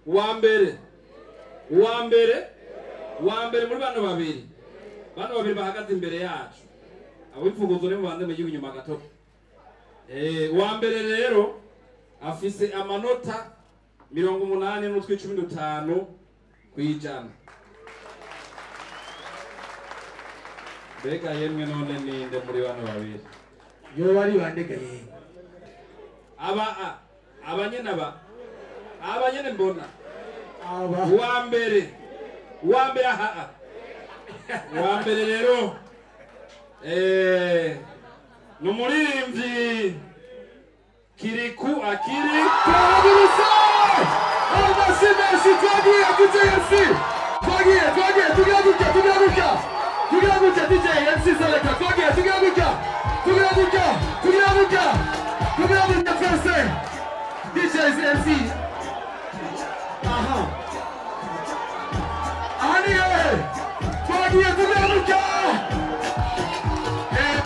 Uwa mbere, uwa mbere, uwa mbere muri bano babiri, bano babiri bahagaze imbere yacu, abo imfunguzo ni mubanze mujye inyuma gato. Uwa mbere rero afise amanota 80.15 kwijana. Mbega yemwe none ninde muri bano babiri? Yo bari bandega yemwe. Aba abanyene aba abanyene mbona. Aba uwa mbere, uwa mbere aha. Uwa mbere rero numuririmbyi Kiriku Akiri. Twagiruse! Amashyi menshi twagiye DJ MC. Twagiye, twagiye, tugira gutya, tugira gutya. Tugira gutya DJ MC Seleka, twagiye, tugira gutya. Tugira gutya, tugira gutya. Tugira gutya twese. DJ MC. Aha. Aha ni hehe? Twagiye, tugira gutya.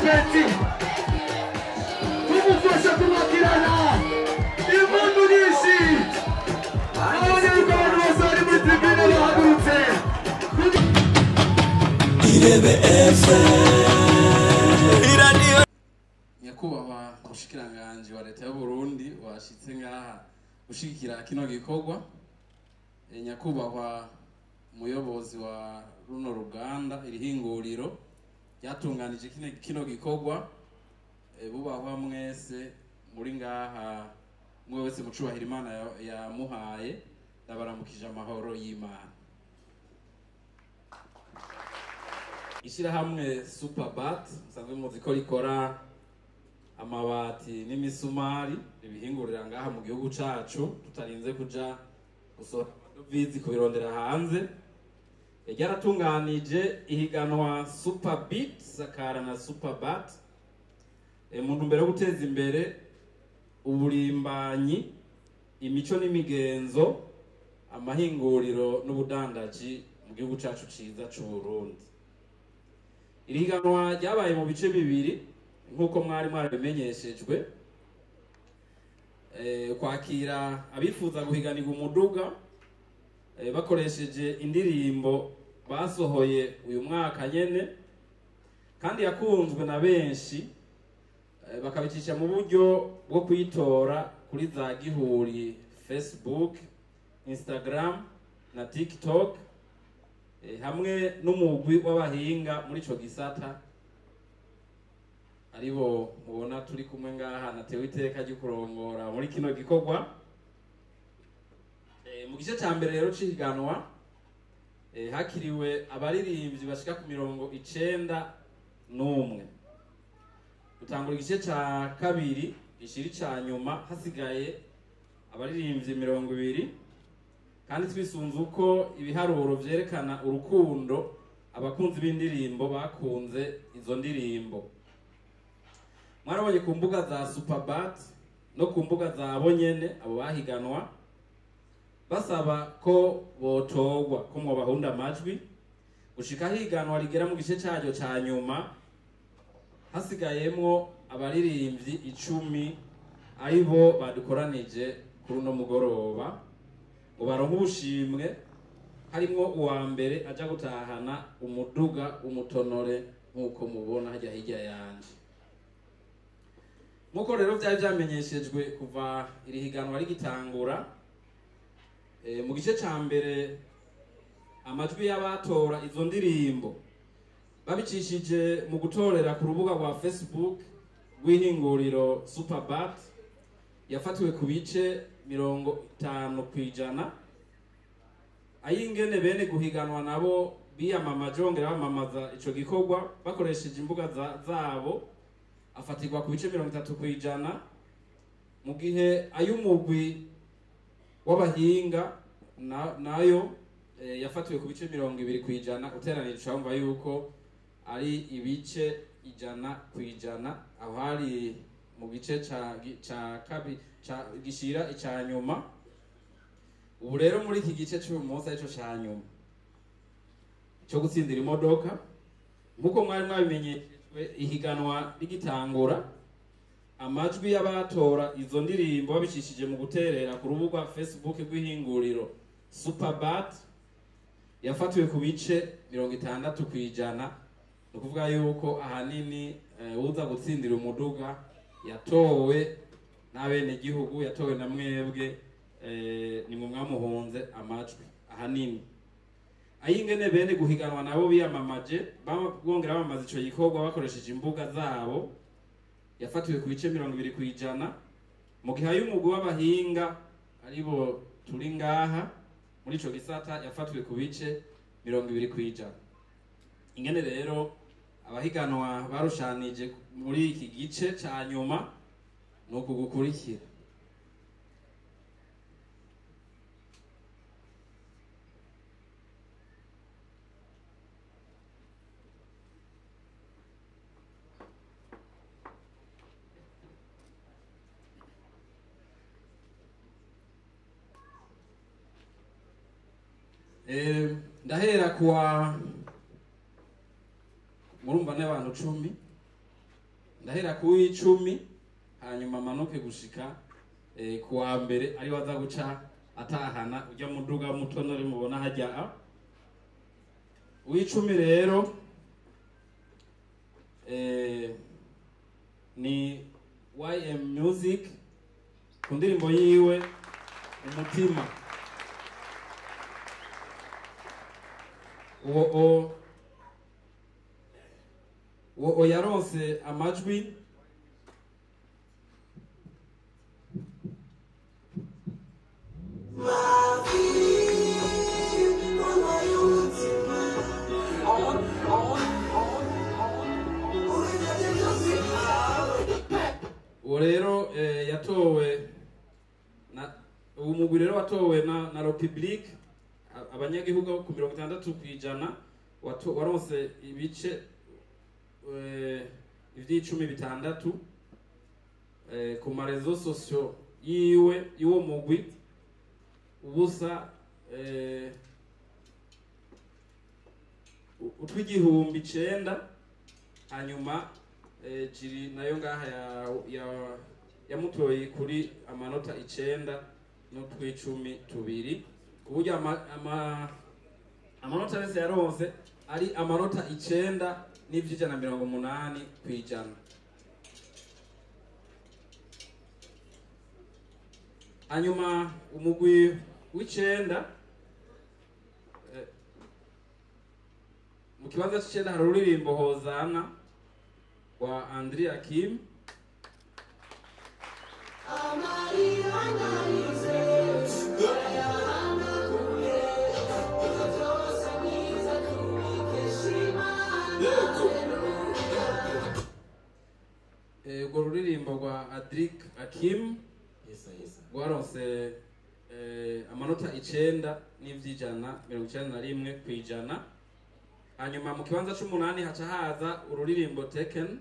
Petit. Tumufasha kumwakirana impundu nyinshi. Abonye yuko abantu bose bari muri tribune bahagurutse. Irebe FM iradiyo. Nyakubahwa umushikiranganji wa leta y'u Burundi washitse ngaha gushigikira kino gikorwa, nyakubahwa umuyobozi wa runo ruganda iri hinguriro ryatunganije kino gikorwa, bubahwa mwese muri ngaha, mwe wese mucubahira Imana yamuhaye, ndabaramukije amahoro y'Imana. Ishirahamwe Superbat musanzwe muzi ko rikora amabati n'imisumari ribihingurira ngaha mu gihugu cacu, tutarinze kuja gusohora amadovize kubirondera hanze. Ryaratunganije ihiganwa Superbeat Sakara na Superbat mu ntumbero yo guteza imbere uburimbanyi, imico n'imigenzo, amahinguriro n'ubudandaji mu gihugu cacu ciza c'u Burundi. Iri higanwa ryabaye mu bice bibiri nk'uko mwari mwarabimenyeshejwe, kwakira abifuza guhiganirwa umuduga bakoresheje indirimbo basohoye uyu mwaka nyene kandi yakunzwe na benshi, bakabicisha mu buryo bwo kuyitora kuri za gihuri Facebook, Instagram na TikTok, hamwe n'umugwi w'abahinga muri ico gisata aribo mubona turi kumwe ngaha natewe iteka ryo kurongora muri kino gikorwa. Mu gice ca mbere rero c'ihiganwa, hakiriwe abaririmbyi bashika ku 91. Dutangura igice ca kabiri gishiri ca nyuma hasigaye abaririmbyi 20, kandi twisunze uko ibiharuro vyerekana urukundo abakunzi b'indirimbo bakunze izo ndirimbo. Mwarabonye ku mbuga za Superbat no ku mbuga za bonyene abo bahiganwa basaba ko botorwa ko mwobahunda amajwi gushika higanwa rigera mu gice caryo ca nyuma hasigayemwo abaririmbyi 10 aribo badukoranije kuri uno mugoroba ngo baronke ubushimwe, harimwo uwa mbere aja gutahana umuduga umutonore nk'uko mubona hajya hirya yanje. Nk'uko rero vyari vyamenyeshejwe kuva iri higanwa rigitangura, mu gice ca mbere amajwi y'abatora izo ndirimbo babicishije mu gutorera ku rubuga rwa Facebook rw'ihinguriro Superbat yafatiwe ku bice 50%, ayingene bene guhiganwa nabo biyamamaje bongera bamamaza ico gikorwa bakoresheje imbuga zabo afatirwa ku bice 30%, mu gihe ay'umugwi w'abahinga nayo yafatiwe ku bice 20%, uteranije urumva yuko ari ibice 100%, aho hari mu gice ca kabi gishira ica nyuma. Ubu rero muri iki gice cy'uyu munsi arico ca nyuma cyo gutsindira imodoka, nkuko mwari mwabimenyeshejwe ihiganwa rigitangura, amajwi y'abatora izo ndirimbo babicishije mu guterera ku rubuga Facebook rw'ihinguriro Superbat yafatiwe ku bice 60%. Ni ukuvuga yuko ahanini uza gutsindira umuduga yatowe n'abenegihugu, yatowe na mwebwe, ni mwe mwamuhunze amajwi ahanini. Ayingene bene guhiganwa nabo biyamamaje bongera bamamaza ico gikorwa bakoresheje imbuga zabo yafatiwe ku bice 20%, mu gihe ay'umugwi w'abahinga aribo turi ngaha muri ico gisata yafatiwe ku bice 20%. Ingene rero abahiganwa barushanije muri iki gice ca nyuma nuko gukurikira. Ndahera kuwa murumva n'abantu 10, ndahera ku 10 hanyuma manuke gushika kuwa mbere ari waza guca atahana ujya muduga mutonore mubona hajya uw'icumi rero ni YM Music ku ndirimbo yiwe Umutima. Uwo yaronse amajwi uwo rero yatowe na umugwi rero watowe na Republic abanyagihugu ku 60% waronse ibice ivy'icumi bitandatu ku marezo sosio yiwe y'uwo mugwi ubusa utw'igihumbi 9, hanyuma jiri nayo ngaha yamutoye kuri amanota 9 n'utw'icumi tubiri, ku buryo amanota yose yaronse ari amanota 9 n'ivy'ijana 80%. Hanyuma umugwi w'icenda mu kibanza c'icenda hari ururirimbo Hozana wa Andrea Kim. Urwo ruririmbo rwa Adric Akim rwaronse amanota 9 n'ivy'ijana 91%. Hanyuma mu kibanza c'umunani haca haza ururirimbo Taken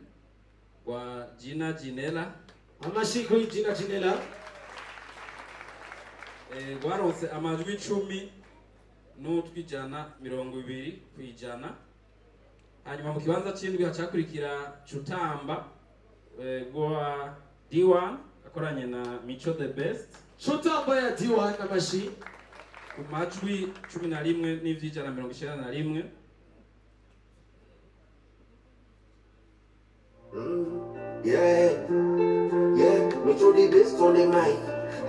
rwa Gina Ginella. Amashyi kuri Gina Ginella. Rwaronse amajwi 10 n'utw'ijana 20%. Hanyuma mu kibanza c'indwi haca hakurikira Cutamba rwa D1 akoranye na Micho the Best. Cutamba ya D1 amashyi ku majwi 11 n'ivy'ijana 91. Yeah, yeah, Micho the Best on the mic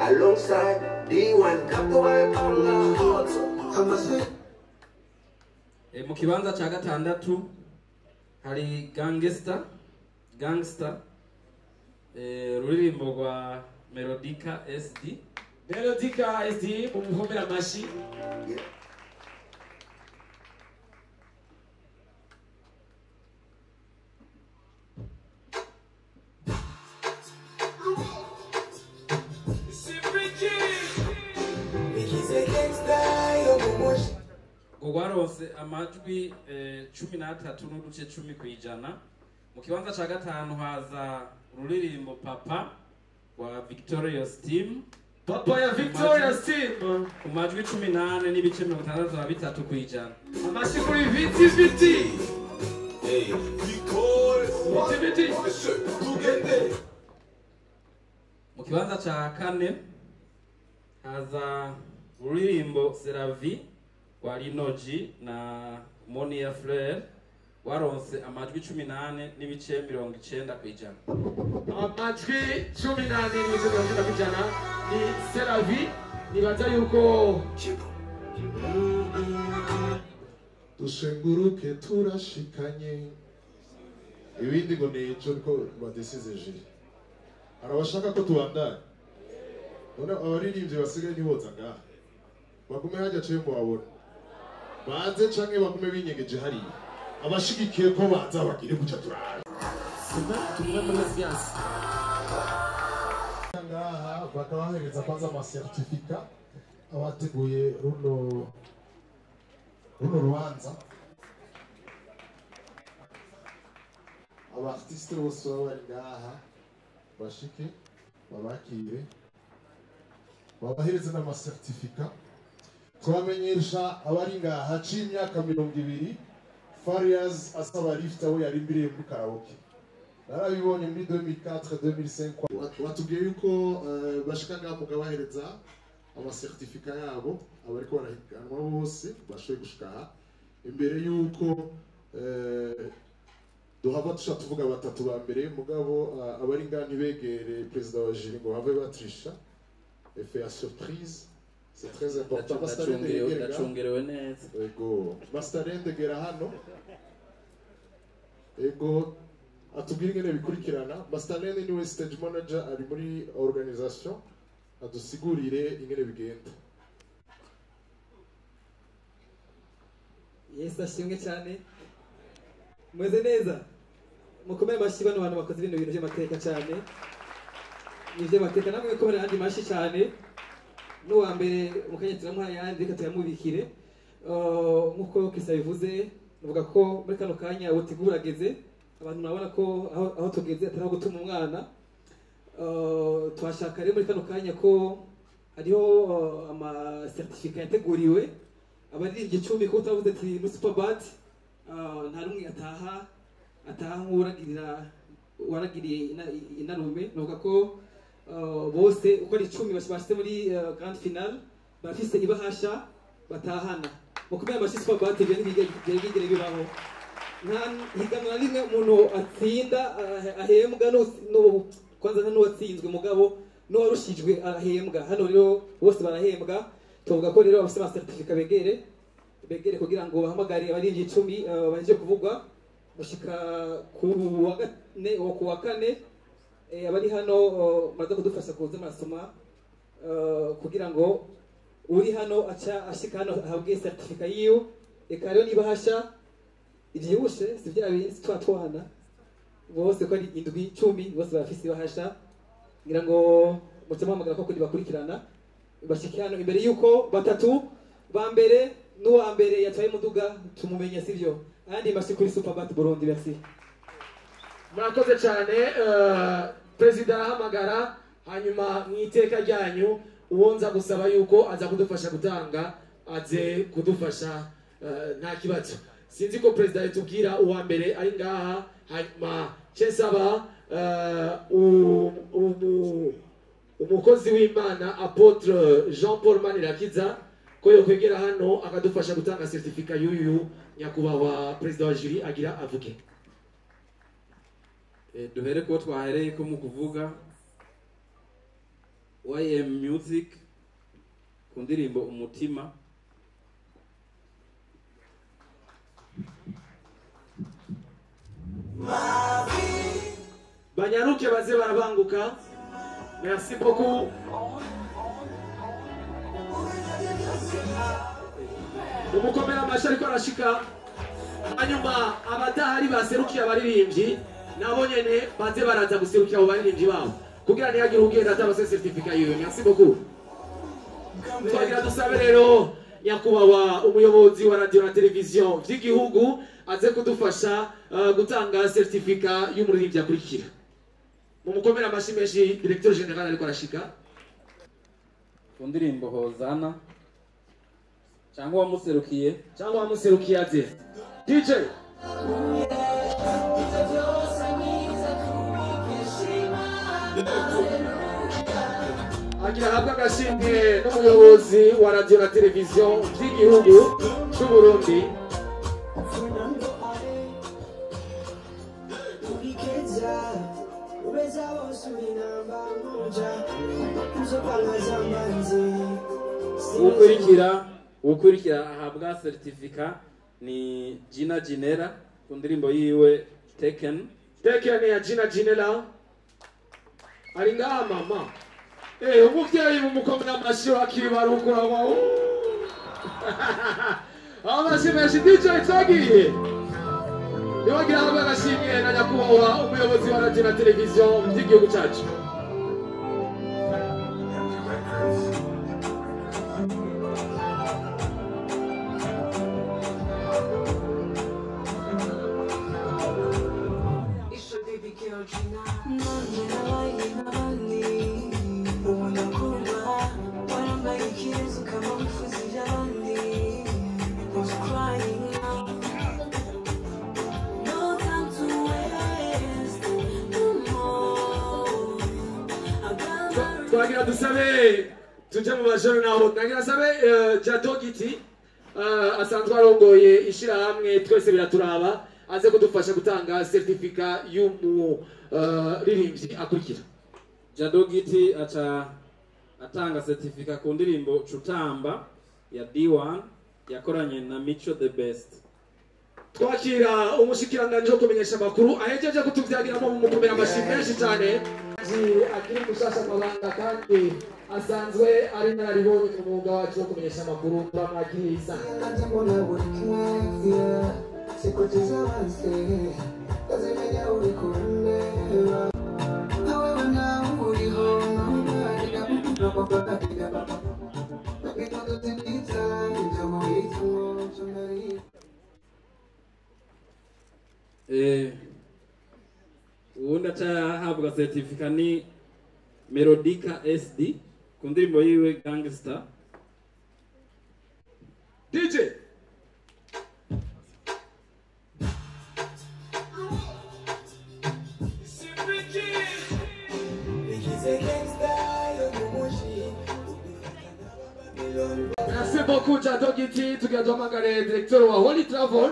alongside D1 Mu kibanza ca gatandatu hari Gangster ruririmbo rwa Melodica SD. Melodica SD mumuhomera amashi. Rwaronse amajwi 13.10%. Mu kibanza ca gatanu haza ruririmbo Papa wa Victorious Team. Papa ya Victorious Team ku majwi 18.63%. Amashyi kuri VTVT. VTVT. Mu kibanza ca kane haza Uririmbo Seravi wa Linoji na Monia Fleur waronse amajwi 18.90%. Amajwi 18.90% ni Seravi. Nibaza yuko dushenguruke turashikanye ibindi ngo ni ico niko badesize jiri. Arabashaka ko tubandanya none abaririmbyi basigaye ntiboza ngaha bagume hajya cyo mubabona baze canke bagume binyegeje hariya abashigikiye ko baza bagire guca turaje ngaha bakabahereza kwanza ama certificat abateguye runo rubanza. Abartiste bose baba bari ngaha bashike babakire babahereze n'amacertificat. Twamenyesha abari ngaha c'imyaka 20 Farias asaba lift aho yari imbere muri karaoke. Narabibonye muri 2004 2005 watubwiye yuko bashika ngaha mukabahereza amacertificat yabo abariko barahiganwa bose bashoboye gushika aha imbere yuko duhava tusha tuvuga batatu ba mbere mugabo abari ngaha ntibegere perezida wa jury ngo have batrisha effet à surprise. C'est très important. Ndacungerewe neza. Ego Master gera hano. Ego atubwire ingene bikurikirana. Master niwe stage manager ari muri organisation adusigurire ingene bigenda. Yesu ashimwe cyane. Mweze neza. Mukomere amashyi bano bantu bakoze ibintu by'amateka cyane. Ni by'amateka namwe mukomere andi mashyi cyane. N'uwa mbere mukanya turamuha yandi reka tuyamubikire. Nk'uko Kisa bivuze, nuvuga ko muri kano kanya butegurageze abantu murabona ko aho tugeze atari aho gutuma umwana. Twashaka rero muri kano kanya ko hariho ama certificat yateguriwe abaririmbyi 10 ko twavuze ati muri Superbat nta rumwe ataha nk'uragirira waragiriye inarume. Nuvuga ko bose uko ari 10 bashyize muri grand finale bafise ibahasha batahana. Mukomere amashyi Superbat byari bibaho. Nta higanwa na rimwe umuntu atsinda ahembwa no kwanza nta n'uwatsinzwe mugabo n'uwarushijwe arahembwa. Hano rero bose barahembwa. Tuvuga ko rero abafite ama certificat begere kugira ngo bahamagare abaririmbyi 10 baje kuvugwa gushika ku wa kane. Abari hano baraza kudufasha kuza marasoma kugira ngo uri hano aca ashika hano ahabwe certificat yiwe. Eka rero niba hasha ibyihushe si bya bindi twatwana bose ko ari indwi 10 bose barafise bahasha ngira ngo muce muhamagara ko kundi bakurikirana bashike hano imbere yuko batatu ba mbere n'uwa mbere yatwaye muduga tumumenye sivyo. Andi mashyi kuri Superbat Burundi. Merci. Murakoze cyane. Perezida arahamagara hanyuma mu iteka ryanyu uwo nza gusaba yuko aza kudufasha gutanga aze kudufasha nta kibazo. Sinzi ko perezida yatubwira uwa mbere ari ngaha hanyuma cyensaba umukozi w'Imana Apotre Jean Paul Manirakiza ko yokwegera hano akadufasha gutanga certificat y'uyu nyakubahwa perezida wa jury agira avuge. Duhere ko twahereye ko mu kuvuga YM Music ku ndirimbo Umutima. Banyaruke baze barabanguka. Merci beaucoup. Umukomera amashyi ariko arashika. Hanyuma abadahari baserukiye abaririmbyi nabo nyene baze baraza guserukira abo baririmbyi babo kugira ntihagire ugenda atabase certificat yiwe. Merci beaucoup. Twagira dusabe rero nyakubahwa umuyobozi wa radio na televiziyo vy'igihugu aze kudufasha gutanga certificat y'umuririmbyi akurikira. Mumukomera amashyi menshi directeur general ariko arashika. Ku ndirimbo Hozana cyangwa wamuserukiye aze DJ. Agira ahabwe agashimwe n'umuyobozi wa radio na televiziyo by'igihugu cy'u Burundi. Ukurikira ahabwa certificat ni Gina Ginera ku ndirimbo yiwe Taken. Taken ya Gina Ginera ari ngaha mama. Umuvyeyi mumukomera amashyi akiri barukura wa. Amashyi menshi DJ twagiye. Nibagira ahabwe agashimwe na nyakubahwa umuyobozi wa radio na televiziyo by'igihugu cyacu. Twagira dusabe tuje mu bajoro naho nagira sabe Jado Giti asanzwe arongoye ishirahamwe twese biraturaba aze kudufasha gutanga certificat y'umuririmbyi akurikira. Jado Giti aca atanga certificat ku ndirimbo Cutamba ya D1 yakoranye na Micho the Best. Twakira umushikiranganje wo kumenyesha amakuru ahejeje kutuvyagiramo mu mukomera amashyi menshi cyane. Akiri mushasha amabanga kandi asanzwe ari nararibonye mu mwuga wacu wo kumenyesha amakuru, turamwakiriye isana. Uwundi acahabwa certificat ni Melodica SD ku ndirimbo yiwe Gangster. DJ Merci beaucoup Jado Giti, tugira duhamagare directeur wa Holy Travel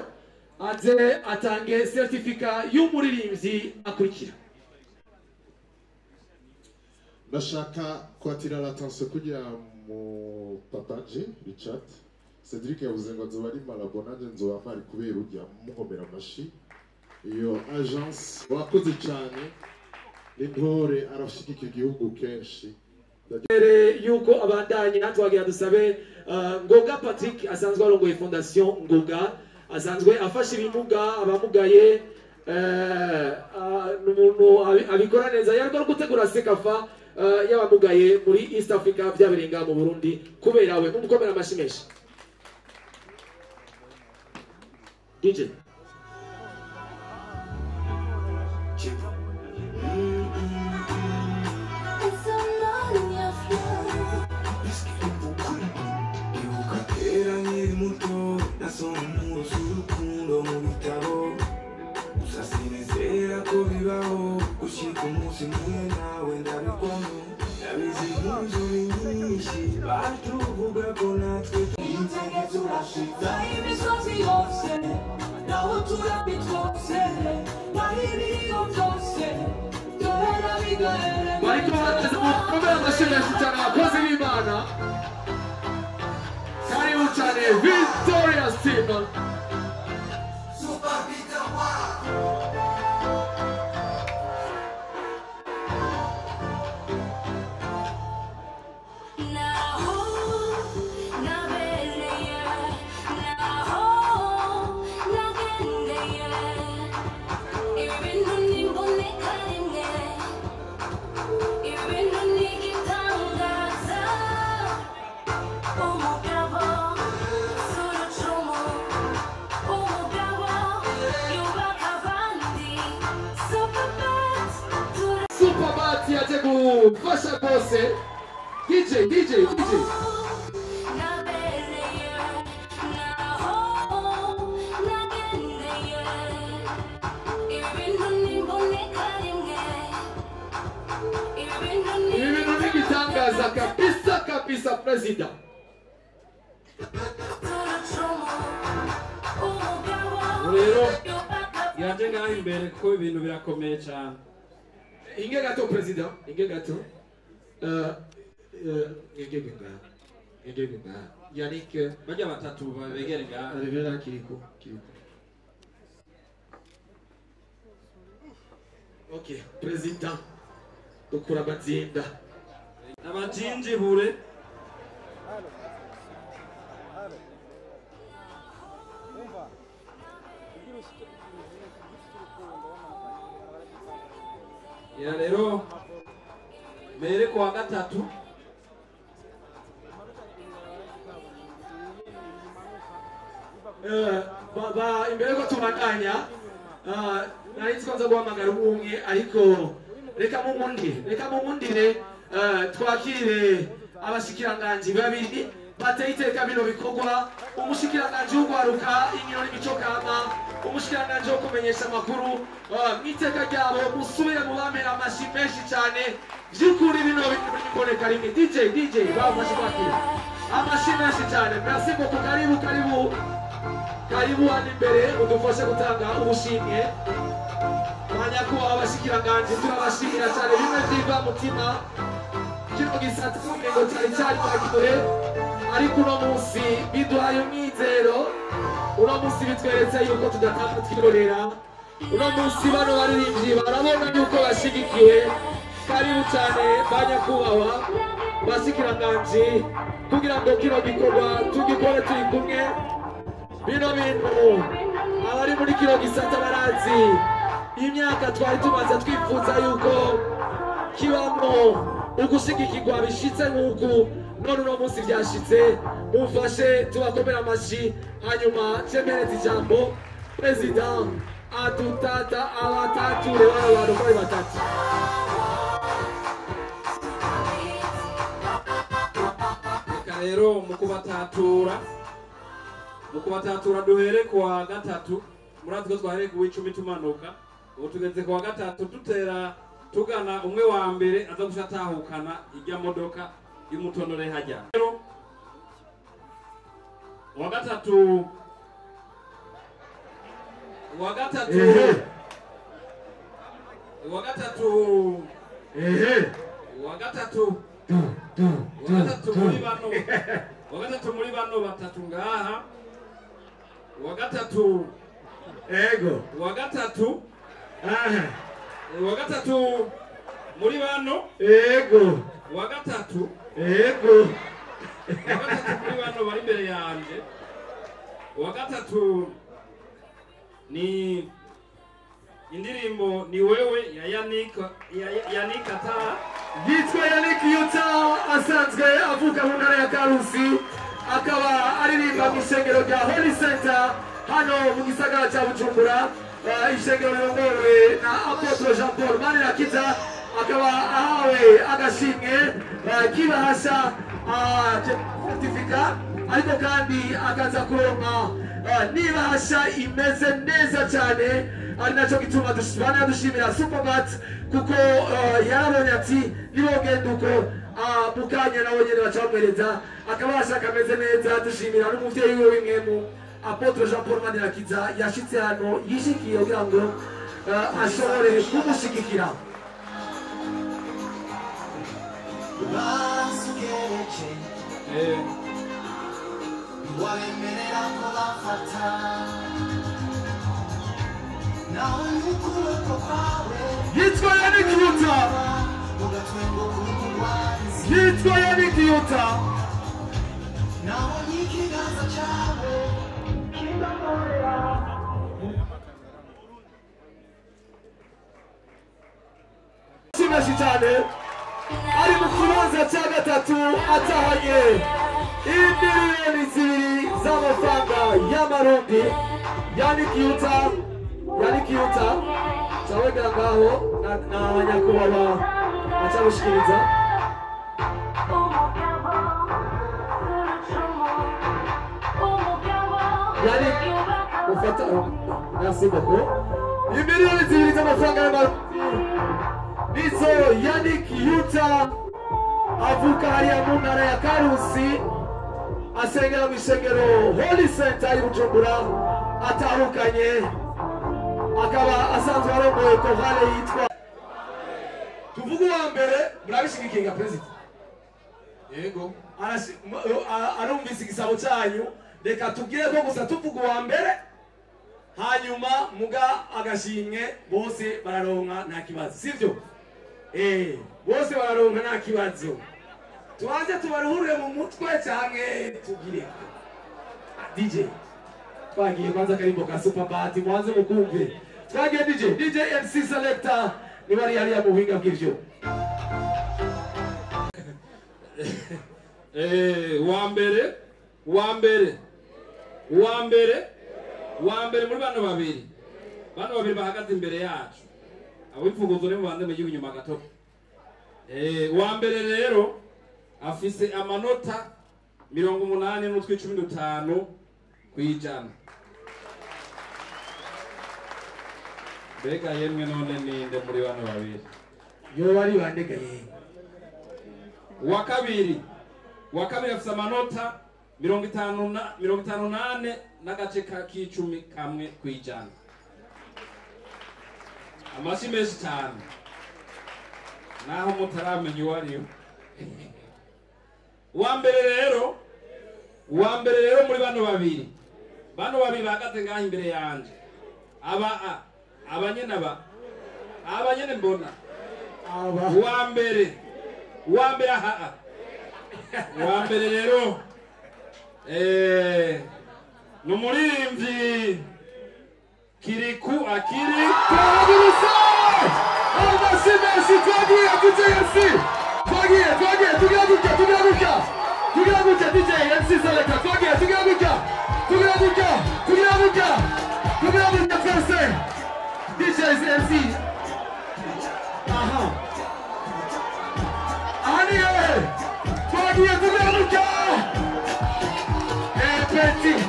aze atange certificat y'umuririmbyi akurikira. Ndashaka kwatira l'attention kugira mu Papa J Richard Cedric yavuze ngo nzoba ari Malabo nanje nzoba mpari kubera urya mukomera amashi. Iyo agence wakoze cyane n'intore arashigikira igihugu kenshi. Mbere yuko abandanya twagira dusabe Ngoga Patrick asanzwe arongoye Fondation Ngoga, asanzwe afasha ibimuga abamugaye, n'umuntu abikora neza yariko gutegura sekafa y'abamugaye muri East Africa byaberenga mu Burundi kubera we mumukomera amashi menshi. DJ bariko barakomera amashyi menshi cyane abakozi b'Imana. Karibu cyane Victorious Team. Gufasha rwose DJ DJ DJ neza kabisa kabisa president. Rero yaje ngaho imbere kuko ibintu birakomeye cyane. Inge gato president, inge gato. Inge ngaho. Inge ngaho. Yannick bajya batatu babegere ngaho. Revera kiriko. Ok, president. Dukura batsinda. Abajinjibure. Ya rero mere kuwa gatatu baba imbere ko tubandanya nari nzi guhamagara umwe ariko reka mumundire twakire abashikiranganji babiri bateye iteka bino bikorwa, umushikiranganji w'ugwaruka inkino n'imico kama, umushikiranganji wo kumenyesha amakuru. Mw'iteka ryabo musubire mubamera amashi menshi cyane by'ukuri bino biboneka rimwe. DJ bafashe kwakira amashi menshi cyane. Merci beaucoup, karibu karibu karibu hano imbere udufashe gutanga ubushimwe. Banyakubahwa abashikiranganji turabashimira cyane bimwe byiva mutima. Kino gisata kumengo cyari cyari kure, ariko uno munsi biduhaye umwizero, uno munsi bitweretse yuko tudatapfa twirorera, uno munsi bano baririmbyi barabona yuko bashigikiwe. Karibu cyane banyakubahwa bashikiranganji kugira ngo kino gikorwa tugikore turi kumwe. Bino bintu abari muri kino gisata barazi imyaka twari tumaze twifuza yuko kibamo ugushigikirwa bishitse nk'uku, none uno munsi byashitse. Mumfashe tubakomera amashi, hanyuma cemereze ijambo president atutata abatature bano bantu ko ari batatu. Reka rero mu kubatatura duhere kuwa gatatu. Murazi ko twahereye ku w'icumi tumanuka, ubu tugeze kuwa gatatu dutera tugana umwe wa mbere aza guca atahukana ijya modoka y'umutonore hajya. Rero uwa gatatu uwa gatatu muri bano batatu ngaha, uwa gatatu ego, uwa gatatu uwa gatatu muri bano ego, uwa gatatu ego, uwa gatatu muri bano bari imbere yanje. Uwa gatatu ni indirimbo ni wewe ya Yannick Ata. Yitwa Yannick Yuta, asanzwe avuka mu ntara ya Karusi, akaba aririmba mu ishengero rya Holy Center hano mu gisagara cya Bujumbura. Ishengero rirongowe na Apotre Jean Paul Manirakiza, akaba ahawe agashimwe kibahasha certificat, ariko kandi akaza kuronka nibahasha imeze neza cyane, ari nacyo gituma dushimira Superbat kuko yarabonye ati nibogenda uko mukanya nawe nyene baca bamwereza akabasha kameze neza. Dushimira n'umuvyeyi wiwe w'imwemu Apotre Jean Paul Manirakiza yashitse hano yishikiye kugira ngo ashobore kumushigikira. Yitwa Yannick Yuta, yitwa Yannick Yuta. Cyane ari mu kibanza cya gatatu atahanye imiliyoni 2 z'amafaranga y'amarundi. Yannick Yuta cyawegera ngaho na nyakubahwa acamushikiriza. Yannick ufata, merci beaucoup. Imiliyoni 2 z'amafaranga y'amarundi nizo Yannick Yuta Avuka hariya mu ntara ya Karusi, asengera mu ishengero Holy Center y'i Bujumbura, atahukanye akaba asanzwe arongoye korale yitwa. Tuvuge uwa mbere, murabishigikiye ga president? Yego. Arumvise igisabo cyanyu. Reka tubwire ko gusa tuvuga uwa mbere, hanyuma muga agashimwe bose bararonka, nta kibazo, sivyo? Bose bararonka, nta kibazo. Tubanze tubaruhure mu mutwe canke tugire? Ah, DJ, twagiye. Kwanza akarimbo ka Superbat mubanze mukumve. Twagiye, DJ, DJ MC Selector niba ari hariya mu buhinga bw'ivyo. Wa mbere, wa mbere, wa mbere, wa mbere muri bano babiri bahagaze imbere yacu, abo imfunguzo ni mubanze mugihe inyuma gato. Wa mbere rero afise amanota 80.55%. Mbega yemwe, none ninde muri bano babiri? Yoba ari bandega yewe? Wa kabiri afise amanota mirongo itanu na 54 n'agace k'icumi kamwe kw'ijana. Amashyi menshi cyane naho mutaramenya uwo ariwe. Uwa mbere rero muri bano babiri bahagaze ngaho imbere yanje, aba aba nyene, aba nyene mbona. Aba. Uwa mbere aha, uwa mbere rero ni umuririmbyi Kiriku Akiri. Turahagurutse! Amashyi menshi! Twagiye, DJ MC, twagiye, twagiye. Tugira gutya, tugira gutya, tugira gutya. DJ MC Selector, twagiye. Tugira gutya, tugira gutya, tugira gutya, tugira gutya twese. DJ MC, aha, aha ni hehe? Twagiye, tugira gutya. Petit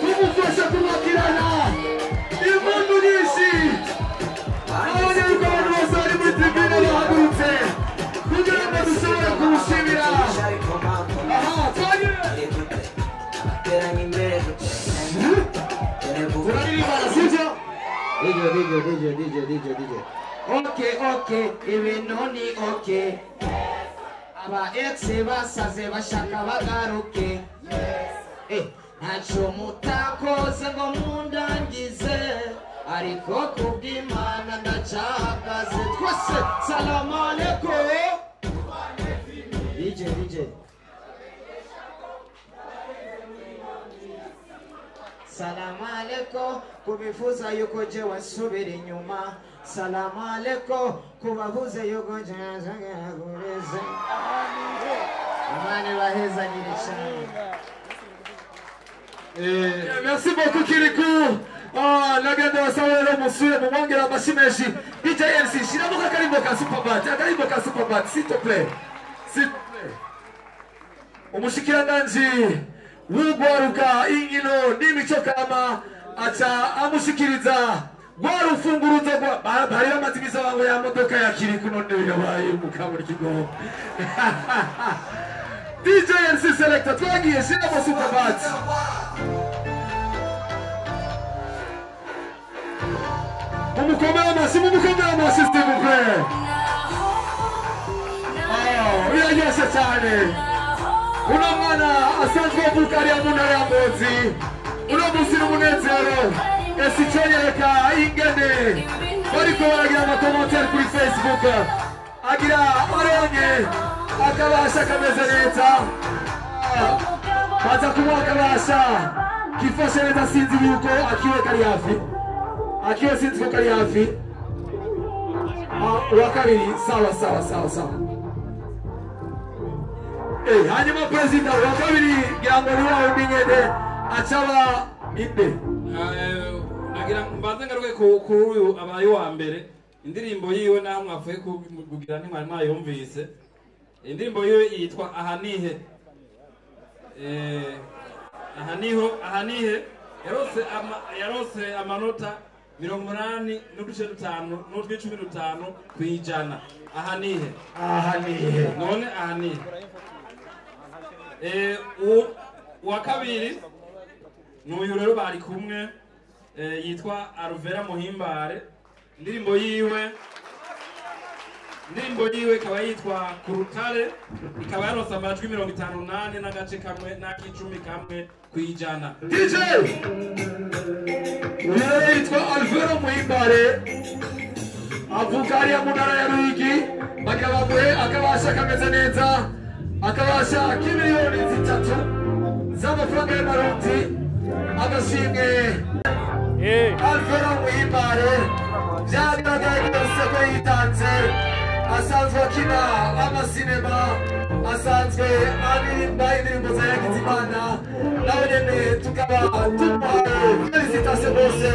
tumufashe kumwakirana impundu nyinshi. Abonye yuko abantu bose bari muri tribune bahagurutse kugira ngo dushobore kumushimira. Aha twagiye, turaririmbana, sibyo? DJ, DJ, DJ, DJ, DJ, DJ. Okay, okay, ibintu ni okay. Aba ex basaze bashaka bagaruke. Ntacyo mutakoze ngo mundangize, ariko kubw'Imana ndacahagaze. Twese, salamu alaikum. DJ, DJ. Salamu alaikum kubifuza yuko jewe nsubira inyuma. Salamu alaikum kubavuze yuko jewe. Imana ibahezagire cyane. Merci beaucoup, Kirikou. Ah, nagenda basaba rero musubire mumwongera amashyi menshi. DJ MC, shiramo akarimbo ka Superbat, akarimbo ka Superbat, s'il te plaît, s'il te plaît. Umushikiranganji w'ugwaruka, inkino n'imico kama aca amushikiriza rwa rufunguruzo bari bamaze imisabango ya modoka ya Kiriku, none yabaye mukamuri kigo. DJ MC Selector, twagiye, shiramo Superbat. Mumukomere amashyi, mumukomere amashyi, s'il vous plaît. Oh, biraryoshye cyane. Uno mwana asanzwe avuka ariya mu ntara ya Ngozi, uno munsi n'umunezero. Ese icyonyereka ingene bariko baragira ama commentaires kuri Facebook, agira aronye akabasha kameze neza, baza kumuha akabasha kifashe neza. Sinzi yuko akiwe kari hafi, akiwe sinzi ko kari hafi. Ah, uwa kabiri, sawa sawa sawa sawa. Hanyuma perezida, uwa kabiri ngira ngo ni wa wundi nyene acaba inde. Nagira mbanze ngaruke kuri uyu abaye uwa mbere. Indirimbo yiwe, naho mwavuye kugira ntimwari mwayumvise, indirimbo yiwe yitwa "Aha nihe". Aha niho, aha nihe yarose amanota 80.5 n'utwicumi 5 kwijana. Aha nihe? Aha nihe? None aha nihe? Uwa kabiri n'uyu rero bari kumwe, yitwa Alvera Muhimbare. Indirimbo yiwe ikaba yitwa Kurutare, ikaba yaronse amajwi 58 n'agace kamwe n'akicumi kamwe kwijana. DJ uyu yitwa Alvera Muhimbare, avuka ariya mu ntara ya Ruyigi, bagira bamuhe akabasha kameze neza, akabasha k'imiliyoni 3 z'amafaranga y'amarundi, agashimwe Alvera Muhimbare. Byagaragaye rwose ko yitanze, asanzwe akina amasinema, asanzwe aririmba indirimbo za Yakizimana, nawe nyene tukaba tumuhaye félicitations bose,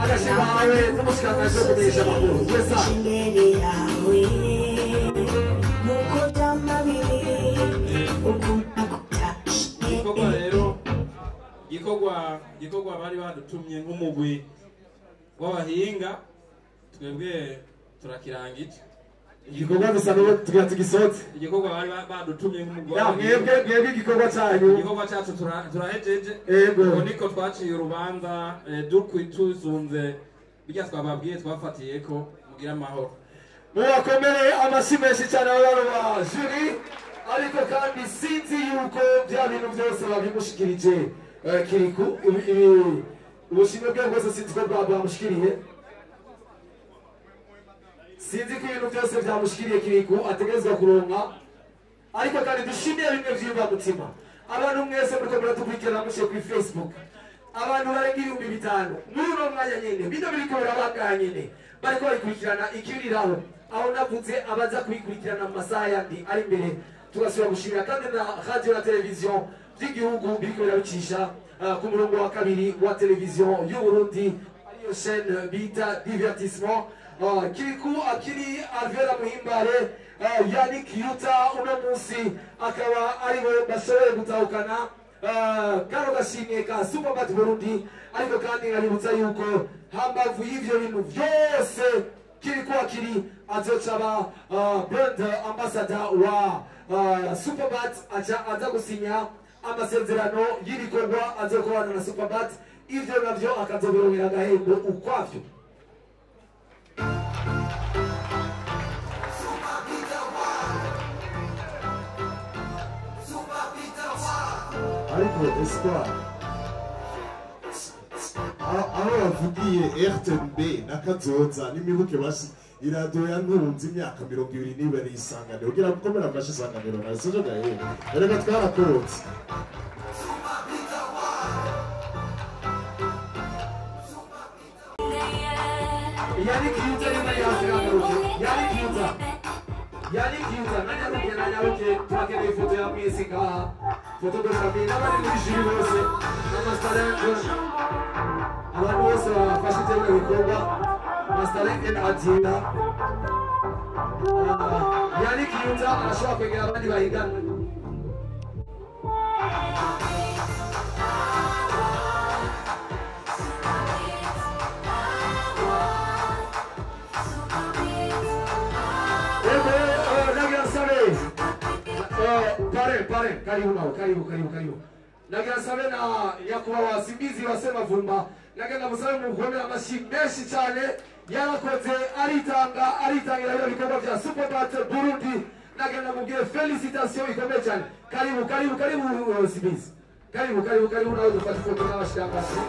agashima hawe n'umushikiranganji wo kumenyesha amakuru. Wesa igikorwa rero igikorwa bari badutumye nk'umugwi w'abahinga, twebwe turakirangije igikorwa dusa n'ubu tugira tugisoze. Igikorwa bari badutumye nk'umugwi Ya, mwebwe igikorwa cyanyu, igikorwa cyacu turahejeje. Ego. Ubu niko twaciye urubanza, tuzunze bijya twababwiye twafatiye ko mugira amahoro. Mubakomere amashyi menshi cyane abantu ba jury, ariko kandi sinzi yuko bya bintu byose babimushikirije. Kiriku ubushimwe bwe bwose sinzi ko bwamushikiriye, sinzi ko ibintu byose byamushikiriye Kiriku ategerezwa kuronka, ariko kandi dushimiye bimwe by'imbamutima abantu mwese muriko muratukurikirana mushiye kuri Facebook, abantu barenga 5000 muri uno mwanya nyene bino biriko birabanganya nyene bariko babikurikirana ikibiriraho, aho navuze abaza kubikurikirana mu masaha yandi ari imbere. Tugasubira gushimira kandi na radio na televiziyo by'igihugu biriko birabicisha ku murongo wa kabiri wa televiziyo y'u Burundi, ariyo chaîne bita divertissement. Kiriku Akili, Alvera Muhimbare, Yannick Yuta uno munsi akaba aribo bashoboye gutahukana kano gashimwe ka Superbat Burundi. Ariko kandi nkaributsa yuko hambavu y'ivyo bintu vyose Kiriku Akili azocaba brand ambassador wa Superbat, aca aza gusinya amasezerano y'ibikorwa azokorana na Superbat, ivyo navyo akazobironkera agahembo ukwavyo. Ariko Espoir, aho bavugiye RTNB na Kazoza n'imibuke bashi iradiyo yantunze imyaka 22 isanganiro, kugira gukomera amashyi isanganiro na sivyo gahe, erega twarakorotse. Yannick Yuta nyuma yazirangaruke, Yannick Yuta, Yannick Yuta nanyaruke, nanyaruke, turakeneye ifoto ya mwese ngaha, foto de famille n'abari muri jury bose n'amastarengo, abantu bose bafashe bino bikorwa, Mastarengo agenda. Yannick Yuta arashobora kwegera abandi bahigana. Pare, karibu nawe, karibu, karibu, karibu. Nagira nsabe na nyakubahwa Simbizi wa Semavumba, nagira musabe mukomere amashyi menshi cyane, yarakoze aritanga, aritangira bino bikorwa bya Superbat Burundi. Nagira namubwire félicitations ikomeye cyane. Karibu, karibu, karibu Simbizi. Karibu, karibu, karibu nawe dufate ifoto n'abashirangazi.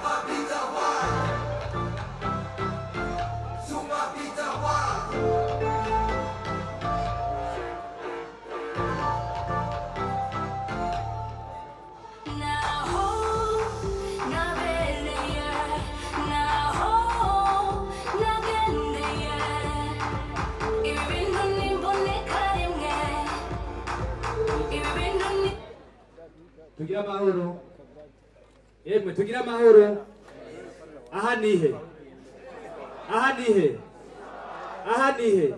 Tugira amahoro, yemwe tugira amahoro. Aha nihe? Aha nihe? Aha nihe?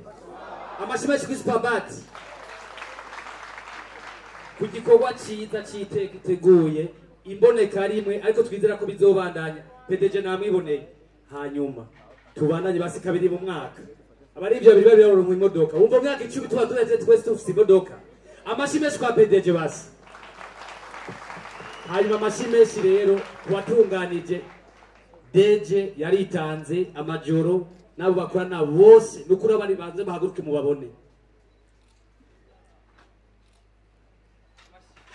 Amashyi menshi kuri Superbat ku gikorwa cyiza cy'iteka iteguye imboneka rimwe, ariko twizera ko bizobandanya. PDG namwiboneye. Hanyuma Tubandanye basi kabiri mu mwaka. Abarivyo babiri babiri mu imodoka. Wumva mu myaka 10 tuba tuze twese tufise imodoka. Amashi menshi kwa PDG basi. Hanyuma amashi menshi rero watunganije DJ yaritanze amajoro nabo bakorana bose nukuri abari banze bahaguruke mu babone.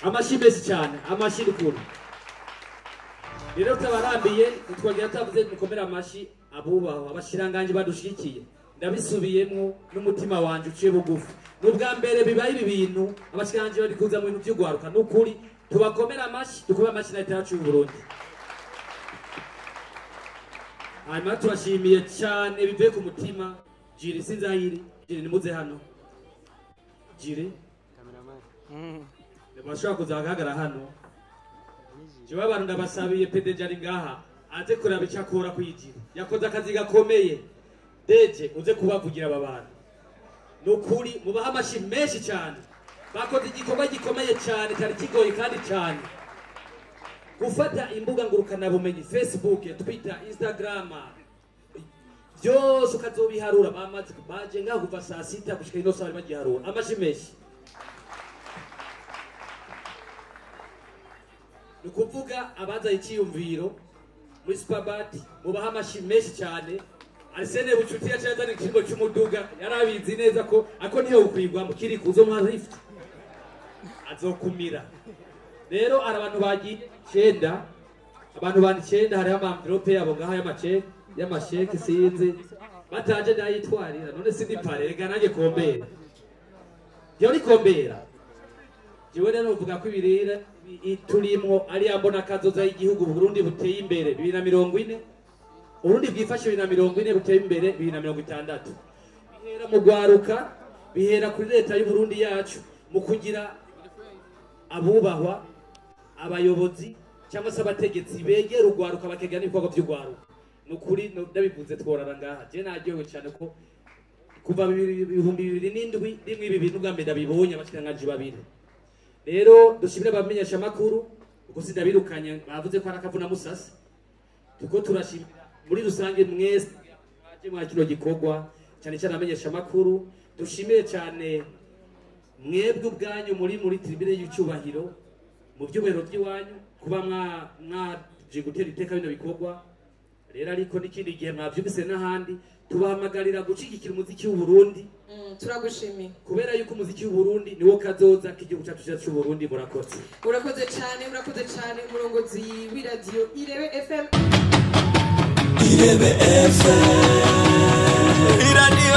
Amashi menshi cyane, amashi nukuri. Rero tabarambiye twagira tavuze mukomera amashi abubaho abashiranganje badushikiye. Ndabisubiyemwo n'umutima wanje uciye bugufi. N'ubwa mbere bibaye ibi bintu abashiranganje bari kuza mu bintu by'ugwaruka nukuri tubakomera amashi, dukome amashi na leta yacu y'u Burundi. Hanyuma turashimiye cyane bivuye ku mutima Jiri Sinzahiri, Jiri nimuze hano. Jiri bashobora kuza bagahagarara hano. Jewe abantu ndabasabiye PDG ari ngaha aze kuraba icyo akora kwijira. Yakoze akazi gakomeye. Deje uze kubavugira aba bantu. Nukuri mubaha amashi menshi cyane. Bakoze igikorwa gikomeye cyane cyari kigoye kandi cyane. Gufata imbuga ngurukana bumenyi Facebook, Twitter, Instagram byose ukazobiharura bamaze baje ngaho kuva saa 6 gushika ino saa bagiharura amashi menshi. Nukuvuga abaza icyiyumviro muri Superbat mubaha amashi menshi cyane. Arsene Bucuti yacazana ikigo cy'umuduga yarabizi neza ko ako niyo ukwigwa mu kiri kuzo mwa lift azokumira. Rero ara abantu bagiye 9 abantu bandi 9 hari ama envelope yabo ngaha y'amasheke sinzi bataje ndayitwarira none sindi pare rega nanjye kombera. Jewe ni kombera. Jewe rero uvuga ko ibirira turimwo ari yambona kazoza y'igihugu Burundi buteye imbere 2040. Urundi bwifashe 2040 buteye imbere 2060. Bihera mu gwaruka, bihera kuri leta y'u Burundi yacu mu kugira abubahwa abayobozi cyangwa se abategetsi begera ugwaruka bakegera n'ibikorwa by'ugwaruka. Nukuri ndabivuze tworara ngaha. Je naryohewe cyane ko kuva 2007 rimwe ibi bintu bwa mbere ndabibonye abashikanganje babiri. Rero dushimire abamenyesha makuru uko sindabirukanye bavuze ko arakavuna musasa. Tuko turashimira muri rusange mwese mwaje mwa kino gikorwa cyane cyane abamenyesha makuru. Dushimire cyane mwebwe ubwanyu muri tribune y'icyubahiro mu byubahiro by'iwanyu kuba mwaje gutera iteka bino bikorwa. Rero ariko n'ikindi gihe mwabyumvise n'ahandi tubahamagarira gushigikira umuziki w'u Burundi. Turagushimiye kubera yuko umuziki w'u Burundi niwo kazoza k'igihugu cyacu cy'u Burundi. Murakoze. Urakoze cyane, urakoze cyane umurongozi w'iradio Irebe FM. Irebe FM.